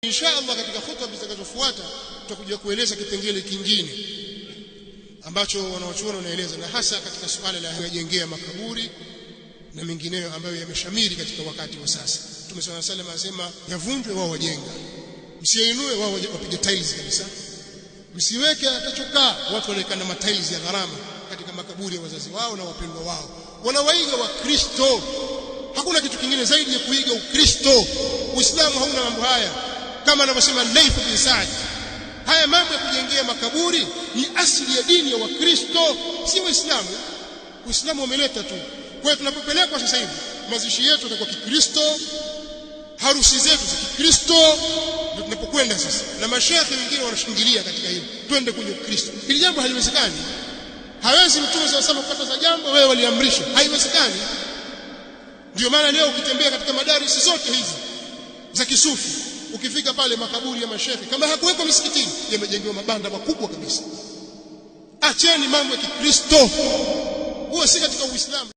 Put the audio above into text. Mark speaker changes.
Speaker 1: Insha Allah katika khutba zitakazofuata tutakuja kueleza kipengele kingine ambacho wanawachuoni wanaeleza, na hasa katika suala la kujengea makaburi na mengineyo ambayo yameshamiri katika wakati wa sasa. Mtume صلى الله عليه وسلم anasema yavunjwe, wao wajenga, msiinue, wao wapige tiles kabisa, msiweke atachokaa. Watu wanaekana matiles ya gharama katika makaburi ya wazazi wao na wapendwa wao, wanawaiga Wakristo. Hakuna kitu kingine zaidi ya kuiga Ukristo. Uislamu hauna mambo haya, kama anavyosema Laith bin Saad. Haya mambo ya kujengea makaburi ni asili ya dini ya Wakristo, si Waislamu. Uislamu umeleta tu. Kwa hiyo tunapopelekwa sasa hivi, mazishi yetu yatakuwa Kikristo, harusi zetu za Kikristo, ndio tunapokwenda sasa, na mashekhe wengine wanashangilia katika hilo, twende kwenye Ukristo. Hili jambo haliwezekani. Hawezi Mtume sasa kukataza jambo, wewe waliamrisha, haiwezekani. Ndio maana leo ukitembea katika madarisi zote hizi za kisufi, ukifika pale makaburi ya mashekhe kama hakuwekwa misikitini, yamejengewa mabanda makubwa kabisa. Acheni mambo ya Kikristo, huo si katika Uislamu.